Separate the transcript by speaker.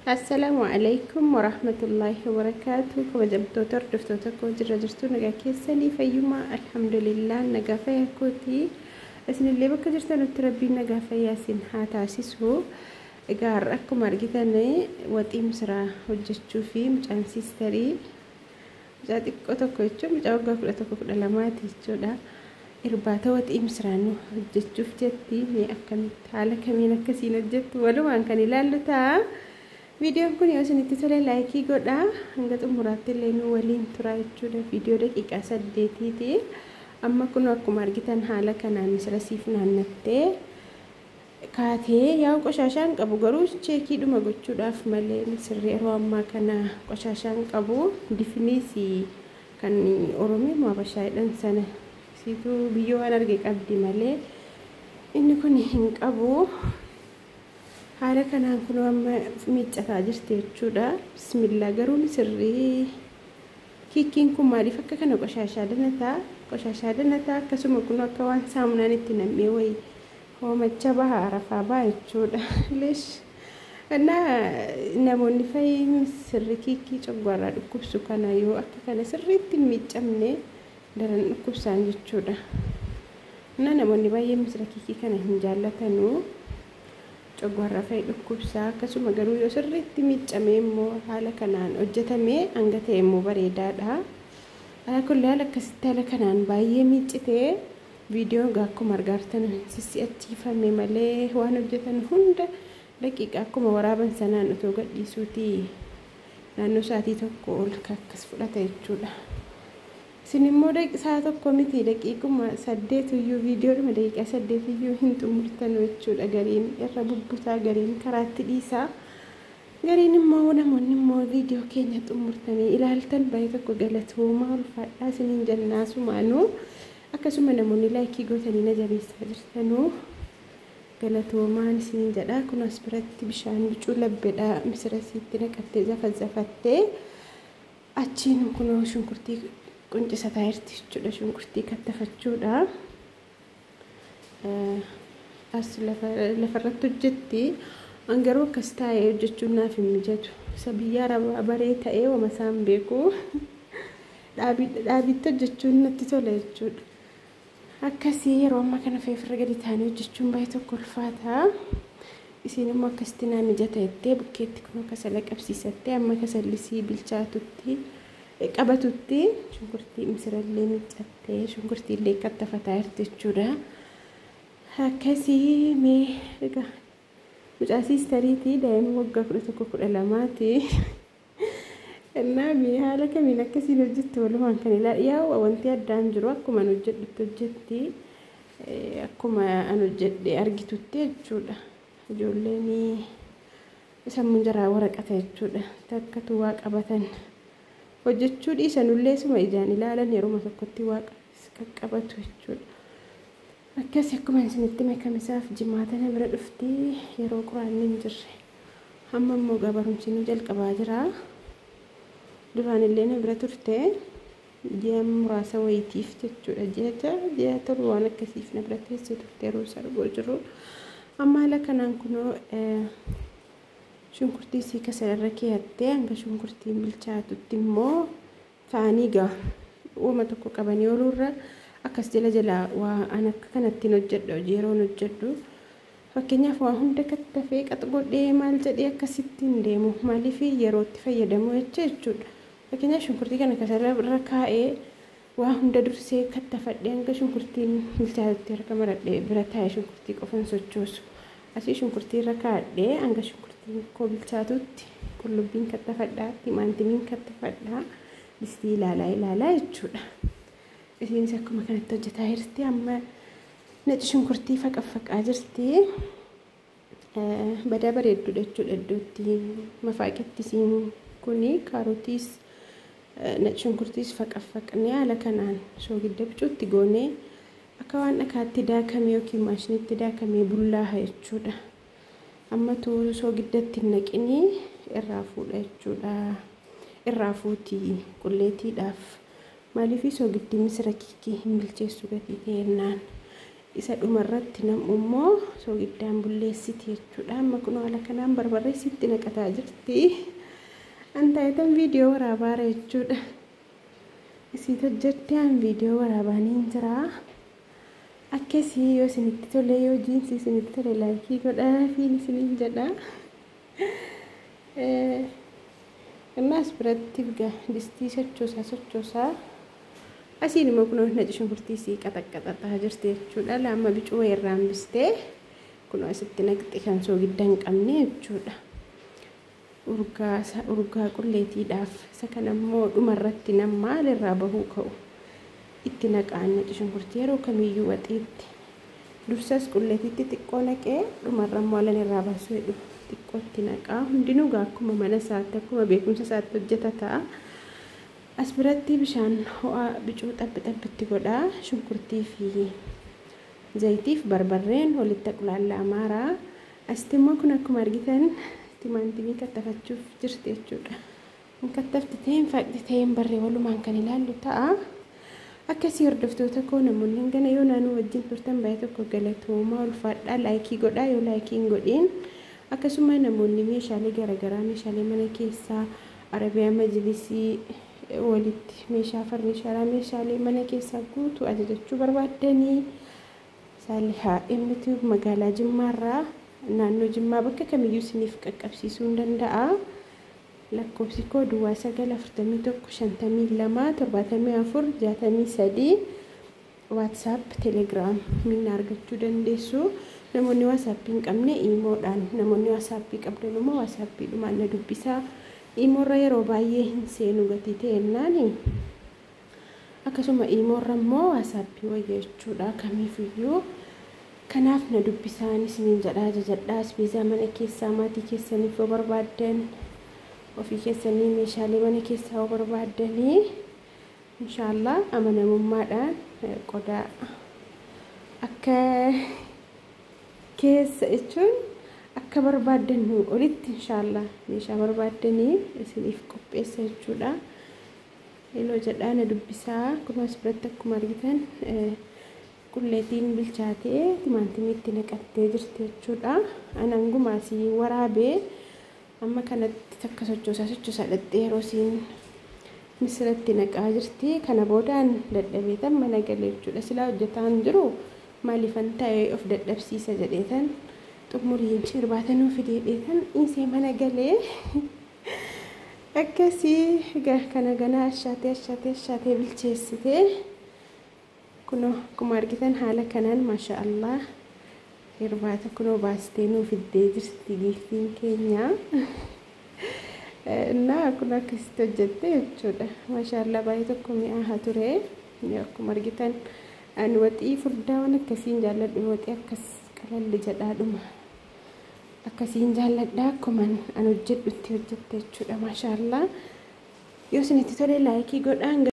Speaker 1: Assalaamu alaikum warahmatullaahi wabarakaatu. Kabajamtoota hordoftoota koo, jirra jirtu? Nagaa keessanii? Fayyummaa? Alhamdulillah, nagaa fayyaa kooti. Isinillee bakka jirtanutti Rabbiin nagaa fayyaa isin haa taasisu. Egaa har'a akkuma argitan waxii misiraa hojjechuu fi mucaan siistarii, mucaa xiqqoo tokko jechuun mucaa waggaa 11, 12ti jechuudha. Irbaata waxii misiraa nu hojjechuuf jetti. Mee akkamitti, haala kamiin akkasiin hojjettu walumaan kan ilaallu ta'a. Viidiyoon kun yoo isinitti tole like godhaa, hanga xumuraatti illee nu waliin tura jechuudha. Viidiyoo daqiiqaa 8ti. Amma kun akkuma argitan haala kanaan misira siif naannattee kaatee, yaa qoshaashaan qabu garuu cheekiidhuma gochuudhaaf malee misirri yeroo ammaa kana qoshaashaan qabu. Difniis kan Oromoo Habashaa jedhan sana siituu biyyoo waan arge qabdi malee inni kun hin qabu. Haala kanaan kun amma miiccataa jirti jechuudha. Bismillaa, garuu misirri kiikkiin kun maaliif akka kana qoshaashaa danataa? Qoshaashaa danataa akkasuma kun akka waan saamunaan itti nam'ee wayii hoomacha baha, arafaa baha jechuudha. Leesh naa namoonni fayi misirri kiikkii coggaarraa dhukkubsu kana yoo akka kana sirriitti hin miiccamne daran dhukkubsaan jechuudha. Na namoonni baay'een misira kiikkii kana hin jaallatanuu. Coggaarraa fa'i dhukkubsaa akkasuma, garuu yoo sirriitti miiccamee immoo haala kanaan hojjetamee hanga ta'e immoo bareedaadha. Haala kulli haala akkasitti haala kanaan baay'ee miiccitee, viidiyoon akkuma argaartan sissi'achiifame malee waan hojjetan hunda daqiiqa akkuma waraaban sanaan otoo gadhiisuuti naannoo sa'aatii 1 ol akkas fudhata jechuudha. Isin immoo sa'a 1 miti, daqiiquma 8 iyyuu, viidiyoodhuma daqiiqaa 8 iyyuu hin xumurtan jechuudha. Gariin irra bubbutaa, gariin karaatti dhiisaa. Gariin immoo, namoonni immoo viidiyoo keenya xumurtanii ilaaltan baay'ee tokko galatoomaa, ulfaadhaa isiniin jennaa sumaanuu. Akkasuma namoonni like gootanii na jabeessaa jirtanuu galatoomaan isiniin jedha. Kun as biratti bishaan bicuu labbedha misira isiitti naqattee zafazafattee, achiin kunoo shunkurtii quncisataa jirti jechuudha. Shunkurtii kattafachuudha. As lafarratti hojjetti. An garuu akkas taa'ee hojjechuun naaf hin mijatu. Isa biyya Arabaa baree ta'ee wama isaan beeku. Dhaabiitti hojjechuun natti tola jechuudha. Akkasii yeroo ammaa kana feefirra gadi taa'anii hojjechuun baay'ee tokko ulfaata. Isiin immoo akkasitti naa mijata jettee bukkeetti kun kasala qabsiisattee, amma kasallisii bilchaatutti qabatutti shunkurtii misirallee miiccattee shunkurtii illee kattafataa jirti jechuudha. Akkasii mee egaa mucaa siistariitii, daa'ima waggaa 11, 12ti. Innaa mee haala kamiin akkasiin hojjettu walumaan kan ilaalu. Yaa wanti addaan jiru akkuma an hojjedhutti hojjetti, akkuma an hojjedhe argitutti jechuudha. Ijoolleen sammuun jaraa waraqata jechuudha. Takkatu waa qabatan hojjechuu dhiisanullee suma ijaan ilaalan yeruma tokkotti waa qaqqabatu jechuudha. Akkasii akkuma isinitti makamisaaf jimaata na bira dhufti yeroo quraanni hin jirre. Amma immoo gaa barumsi nu jalqabaa jira. Duraan illee na bira turte ji'a muraasa wayitiif jechuudha. Ji'a 6, ji'a 7 waan akkasiif na bira teessee turte yeroo sarboo jiru. Amma haala kanaan kunoo shunkurtii isii kasalarra keeyattee, hanga shunkurtiin bilchaatutti immoo ta'anii gaa uuma tokko qabanii ooluurra akkas jala jalaa waa an akka kanattiin hojjedha hojii yeroon hojjedhu. Fakkeenyaaf waa hunda kattafee qax godhee maal jedhee akkasitti hin deemu, maaliif yerootti fayyadamu jechuudha. Fakkeenyaaf shunkurtii kana kasala irra kaa'ee, waa hunda dursee kattafadhee, hanga shunkurtiin bilchaatutti harka maradhee bira taa'ee shunkurtii qofan sochoosu. Asii shunkurtii irra kaa'adhee hanga shunkurtiin koo bilchaatutti qullubbiin kattafadhaa, timaantimiin kattafadhaa, distii ilaalaa ilaalaa jechuudha. Isiinis akkuma kanatti hojjetaa jirti. Amma naci shunkurtii faqaffaqaa jirti. Badaa bareedduudha jechuudha iddootti mafaaqetti isiin kuni kaarotiis naci shunkurtiis faqaffaqnee haala kanaan soogidda bicuutti goonee akka waan dhakaatti daakamee yookiin maashinitti daakamee bullaaha jechuudha. Ammatu soogiddatti hin naqinii irraa fuudha jechuudha. Irraa fuuti qulleetiidhaaf. Maaliif soogiddi misira kiikii hin bilcheessu gatii ta'ennaan. Isa dhumarratti nam'u immoo soogiddaan bulleessiti jechuudha. Amma kun haala kanaan barbarree sitti naqataa jirti. Antaayitan viidiyoo waraabaara jechuudha. Isiit hojjette an viidiyoo waraabaaniin jira. Akkasii yoo isinitti tole, yoo jiinsi isinitti tole, laayikii godhaafiin isiniin jedha. Innaas biratti distii sochoosaa sochoosaa. Asiin immoo kunoo naci shunkurtii isii qaxaqqaxaxaa jirti jechuudha. Laamma bicuu wayirraa hambistee kunoo asitti naqxi kan soogidda hin qabne jechuudha. Urgaa qulleetiidhaaf isa kana immoo dhumarratti nam maalirraa bahuu ka'u itti naqaan naci shunkurtii yeroo kamiyyuu waxiitti. Dursas qulleetiitti xiqqoo naqee dhumarra immoo alan irraa baasuu hedhu xiqqootti naqaa. Hundinuu akkuma mana isaatti akkuma beekumsa isaatti hojjeta ta'a. As biratti bishaan ho'aa bicuu xaphi xaphitti godhaa. Shunkurtii fi zayitiif barbarreen walitti qulaalla'amaara. Asitti immoo kun akkuma argitan timaatimii kattafachuuf jirti jechuudha. Kattafti ta'een faaqti ta'een barree walumaan kan ilaallu ta'a. Akkasii hordoftoota koo, namoonni hangana yoo naannoo wajjin turtan baay'ee tokko galatoomaa, ulfaadhaa. Laayikii godhaa yoo laayikii hin godhin. Akkasuma namoonni meeshaalee garaagaraa, meeshaalee mana keessaa, arabiyaa majlisii walitti, meeshaa farniicharaa, meeshaalee mana keessaa guutuu ajajachuu barbaaddanii, Saalihaa Emmituu magaalaa Jimmaarraa naannoo Jimmaa bakka kamiyyuu isiniif qaqqabsiisuu hin danda'a. Lakkoofsi koo 0941527463, WhatsApp, Telegram minna argachuu dandeessu. Namoonni WhatsAppii hin qabne iimoodhaan, namoonni WhatsAppii qabdan immoo WhatsAppiidhumaan na dubbisaa. Iimoorra yeroo baay'ee hin seenu gatii ta'ennaani. Akkasuma iimoorra immoo WhatsAppii wayya jechuudha kamiifiyyuu. Kanaaf na dubbisaan isiniin jedhaa, jajadhaa. Asbeezaa mana keessaa maatii keessaniif yoo barbaaddan, ofii keessanii meeshaalee mana keessaa yoo barbaaddanii, inshaallah amanamummaadhaan qodaa akka keessa jechuun akka barbaaddan olitti inshaallah meeshaa barbaaddanii isiniif qopheessa jechuudha. Yeroo jedhaa na dubbisaa. Kunuas biratti akkuma argitan qulleetiin bilchaatee timaatimiitti naqattee jirti jechuudha. Anan gumaasii waraabee amma kanatti takka sochoosaa sochoosaa dhattee yeroo isiin misiratti naqaa jirti. Kana boodaan dadhabeetan mana galee jechuudha. Silaa hojjetaan jiru maaliifan ta'ee of dadhabsiisa jedheetan xumuriin irbaatanuu fideedheetan dhiisee mana galee. Akkasii kana ganaa ashaatee ashaatee ashaatee bilcheessitee kunoo akkuma argitan haala kanaan maasha Allah irbaata kunoo baastee nuu fiddee jirti giiftiin keenya. Innaa kun akkasitti hojjette jechuudha. Maasha Allah baay'ee tokko mi'aahaa ture. Akkuma argitan ani waxii furdaa waan akkasiin jaalladhu, waxii akkas qalalli jedhaadhuma. Akkasiin jaalladha, akkuma an hojjedhutti hojjette jechuudha. Maasha Allah. Yoo isinitti tole laayikii godhaan.